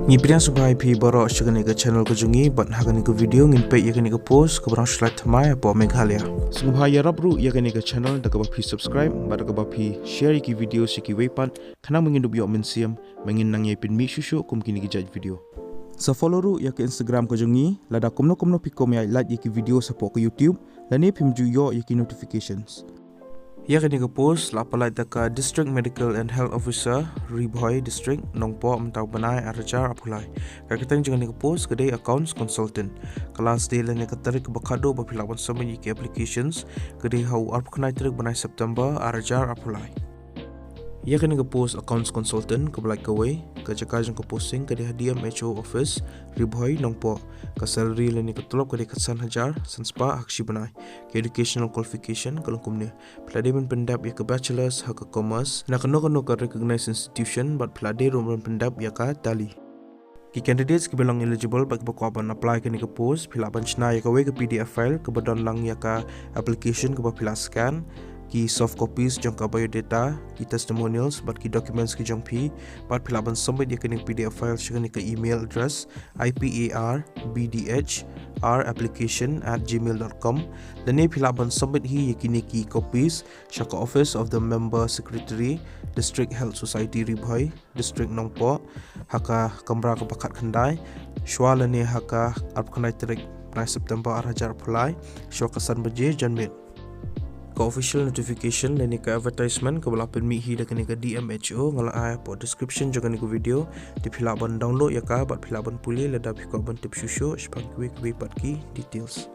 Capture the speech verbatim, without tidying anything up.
Ngi pdiang sngewbha ïa phi baroh sha kane ka channel ka jong ngi, bad ha kane ka video ngin peit ïa kane ka post kaba dang shu lait thymmai hapoh Meghalaya. Sngewbha ïarap ruh ïa kane ka channel da kaba phi subscribe bad da kaba phi share ïa ki video sha kiwei pat, khnang ba ngin dup ïoh mynsiem ba ngin nang ïai pynmih shuh shuh kum kine ki jait video. Sa follow ruh ïa ka Instagram ka jong ngi, lada kumno kumno phi kwah ban lait ïa ki video hapoh ka YouTube, lane phim ju ïoh ïa ki notifications. Ïa kane ka post la pynlait da ka District Medical and Health Officer, Ri Bhoi District, Nongpoh, mynta u bnai ar hajar arphew lai. Ka kyrteng jong kane ka post ka dei Accounts Consultant. Ka last date lane ka tarik kaba khatduh ba phi lah ban submit ïa ki applications ka dei ha u arphew khyndai tarik bnai September ar hajar arphew lai. Ïa kane ka post Accounts Consultant kaba lait kawei, ka jaka jong ka posting ka dei ha D M H O office, Ri Bhoi, Nongpoh. Ka salary lane ka tulop ka dei khatsan hajar san spah ha ka shi bnai. Ka educational qualification ka long kumne: phi la dei ban pyndep ïa ka bachelors ha ka commerce na kano kano ka recognized institution, bad phi la dei ruh ban pyndep ïa ka Tally. Ki candidates kiba long eligible bad kiba kwah ban apply kane ka post, phi lah ban shna ïa kawei ka P D F file kaba don lang ïa ka application kaba phi la scan, ki soft copies jong ka biodata, ki testimonials bad ki documents ki jong phi, bad phi lah ban submit ïa kane ka P D F file sha kane ka email address: I P A R B D H R application at gmail dot com. Lane phi lah ban submit hi ïa kine ki copies sha ka Office of the Member Secretary, District Health Society Ri Bhoi, District Nongpoh, ha ka kamra kaba khatkhyndai, shwa lane ha ka arphew khyndai tarik bnai September ar hajar arphew lai, shwa ka san baje janmiet. Ka official notification lane ka advertisement kaba la pynmih hi da kane ka D M H O nga la ai hapoh description jong kane ka video, te phi lah ban download ïa ka bad phi lah ban pule lada phi kwah ban tip shuh shuh shaphang kiwei kiwei pat ki details.